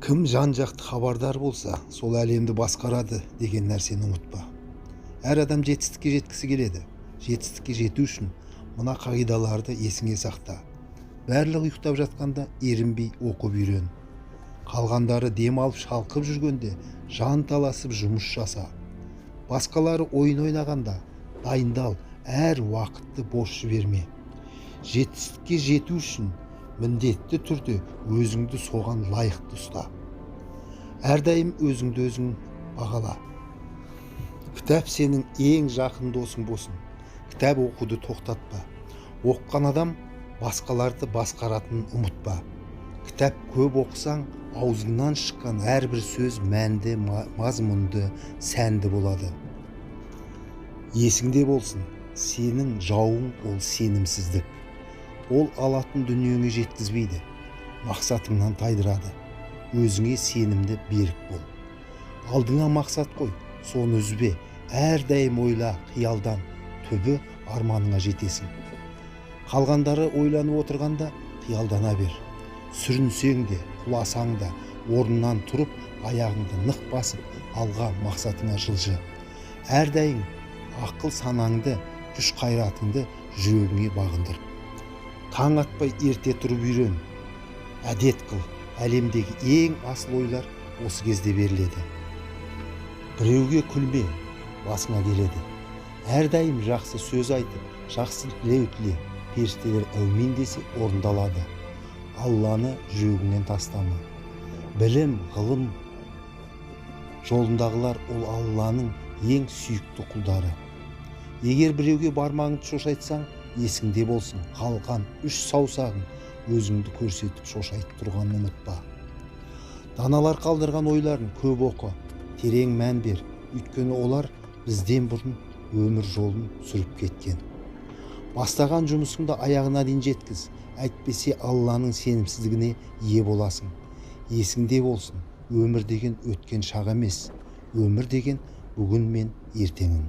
Кім жан-жақты хабардар болса, сол әлемді басқарады деген нәрсені ұмытпа. Әр адам жетістікке жеткісі келеді. Жетістікке жету үшін мына қағидаларды есіңе сақта. Барлығы ұйықтап жатқанда ерінбей оқып үйрен. Қалғандары дем алып шалқып жүргенде жан таласып жұмыс жаса. Басқалары ойын ойнағанда дайындал, әр уақытты бос жіберме. Жетістікке жету үшін міндетті түрде өзіңді соған лайықты ұста. Әрдайым өзіңді өзің бағала. Кітап сенің ең жақын досың болсын. Кітап оқуды тоқтатпа. Оқыған адам басқаларды басқаратынын ұмытпа. Кітап көп оқысаң, аузыңнан шыққан әрбір сөз мәнді, мазмұнды, сәнді болады. Есіңде болсын, сенің жауың ол сенімсіздік. Ол алатын дүниеңе жеткізбейді, мақсатыңнан тайдырады. Өзіңе сенімді берік бол. Алдыңа мақсат қой, соны үзбе. Әрдайым ойла, қиялдан, түбі арманыңа жетесің. Қалғандары ойланып отырғанда қиялдана бер. Сүрінсең де, құласаң да, орнынан тұрып, аяғыңды нық басып, алға мақсатыңа жылжы. Әрдайым ақыл санаңды, күш қайратыңды жүрегіңе бағындыр. Таң атпай ерте тұрып үйрен. Әдет қыл, әлемдегі ең асыл ойлар осы кезде беріледі. Біреуге күлме, басыңа келеді. Әрдайым жақсы сөз айтып, жақсы тілеу тіле, періштелер әумин десе орындалады. Алланы жүрегіңнен тастама. Білім, ғылым жолындағылар ол Алланың ең сүйікті құлдары. Егер біреуге бармағыңды шошайтсаң, есіңде болсын, қалған үш саусағың өзіңді көрсетіп шошайтып тұрғанын ұмытпа. Даналар қалдырған ойларын көп оқы, терең мән бер, өйткені олар бізден бұрын өмір жолын сүріп кеткен. Бастаған жұмысыңды аяғына дейін жеткіз, әйтпесе Алланың сенімсіздігіне ие боласың. Есіңде болсын, өмір деген өткен шақ емес, өмір деген бүгін мен ертеңің.